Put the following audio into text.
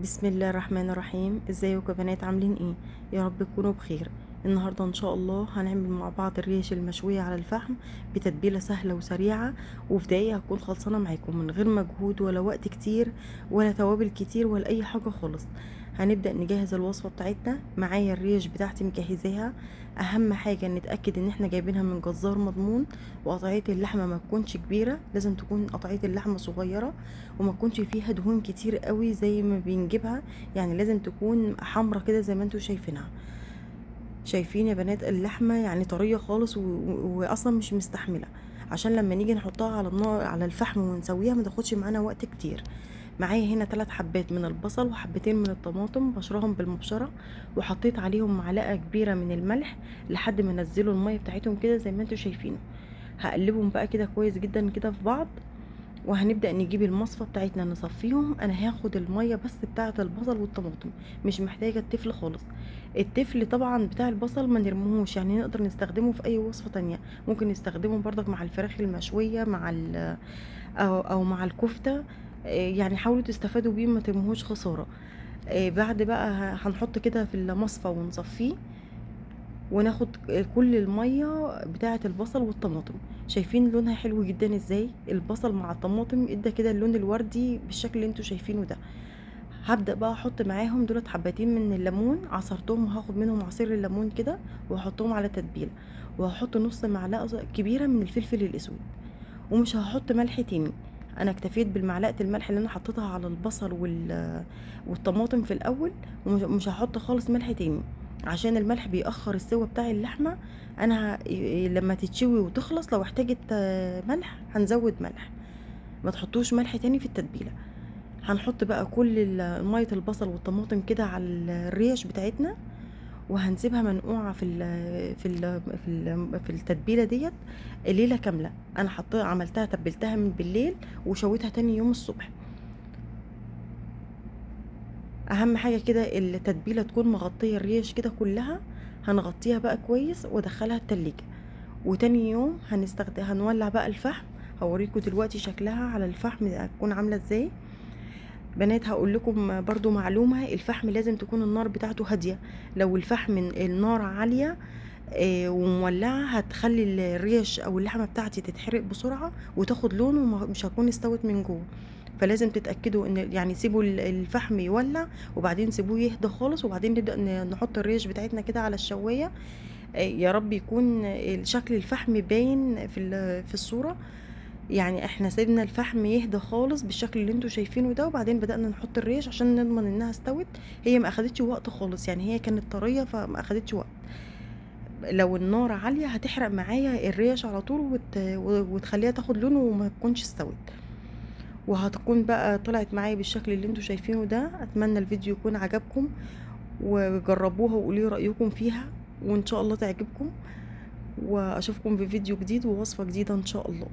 بسم الله الرحمن الرحيم. ازيكم يا بنات؟ عاملين ايه؟ يا رب تكونوا بخير. النهارده ان شاء الله هنعمل مع بعض الريش المشويه على الفحم بتتبيله سهلة وسريعة، وفي دقايق هتكون خلصانه معاكم من غير مجهود ولا وقت كتير ولا توابل كتير ولا اي حاجة خالص. هنبدا نجهز الوصفة بتاعتنا. معايا الريش بتاعتي مجهزاها. اهم حاجة نتاكد ان احنا جايبينها من جزار مضمون، وقطعيه اللحمة ما تكونش كبيرة، لازم تكون قطعية اللحمة صغيرة وما تكونش فيها دهون كتير قوي زي ما بنجيبها، يعني لازم تكون حمرا كده زي ما انتم شايفينها. شايفين يا بنات اللحمة يعني طرية خالص واصلا مش مستحمله، عشان لما نيجي نحطها على النار على الفحم ونسويها ما تاخدش معانا وقت كتير. معايا هنا 3 حبات من البصل وحبتين من الطماطم، بشرهم بالمبشره وحطيت عليهم معلقه كبيرة من الملح لحد ما نزلوا المية بتاعتهم كده زي ما انتم شايفين. هقلبهم بقى كده كويس جدا كده في بعض، وهنبدأ نجيب المصفى بتاعتنا نصفيهم. انا هاخد المية بس بتاعة البصل والطماطم، مش محتاجة التفل خالص. التفل طبعا بتاع البصل ما نرميهوش، يعني نقدر نستخدمه في اي وصفة تانية، ممكن نستخدمه برضك مع الفراخ المشوية، مع او مع الكفتة، يعني حاولوا تستفادوا بيه ما ترموهوش خسارة. بعد بقى هنحط كده في المصفى ونصفيه، وناخد كل المية بتاعه البصل والطماطم. شايفين لونها حلو جدا ازاي؟ البصل مع الطماطم ادى كده اللون الوردي بالشكل اللي انتوا شايفينه ده. هبدا بقى احط معاهم دولت حبتين من الليمون، عصرتهم وهاخد منهم عصير الليمون كده واحطهم على تتبيله، وهحط نص معلقه كبيرة من الفلفل الاسود، ومش هحط ملح تاني. انا اكتفيت بالمعلقه الملح اللي انا حطيتها على البصل والطماطم في الاول، ومش هحط خالص ملح تاني عشان الملح بيأخر السوى بتاع اللحمة. انا لما تتشوي وتخلص لو احتاجت ملح هنزود ملح، ما تحطوش ملح تاني في التتبيله. هنحط بقى كل مية البصل والطماطم كده على الريش بتاعتنا، وهنسيبها منقوعه في التتبيله ديت ليلة كاملة. انا عملتها تبلتها من بالليل وشويتها تاني يوم الصبح. اهم حاجة كده التتبيله تكون مغطيه الريش كده كلها. هنغطيها بقى كويس وادخلها التلاجة، وتاني يوم هنولع بقى الفحم. هوريكم دلوقتي شكلها على الفحم هتكون عامله ازاي. بنات هقول لكم برضو معلومة، الفحم لازم تكون النار بتاعته هادية. لو الفحم النار عالية ومولعه هتخلي الريش او اللحمة بتاعتي تتحرق بسرعة وتاخد لون ومش هتكون استوت من جوه. فلازم تتاكدوا ان يعني سيبوا الفحم يولع وبعدين سيبوه يهدى خالص، وبعدين نبدا نحط الريش بتاعتنا كده على الشوايه. يا رب يكون شكل الفحم باين في الصورة. يعني احنا سيبنا الفحم يهدى خالص بالشكل اللي انتوا شايفينه ده، وبعدين بدأنا نحط الريش عشان نضمن انها استوت. هي ما اخدتش وقت خالص، يعني هي كانت طرية فما اخدتش وقت. لو النار عالية هتحرق معايا الريش على طول وتخليها تاخد لون وما تكونش استوت، وهتكون بقى طلعت معايا بالشكل اللي انتوا شايفينه ده. اتمنى الفيديو يكون عجبكم، وجربوها وقولي رأيكم فيها، وان شاء الله تعجبكم. واشوفكم في فيديو جديد ووصفة جديدة ان شاء الله.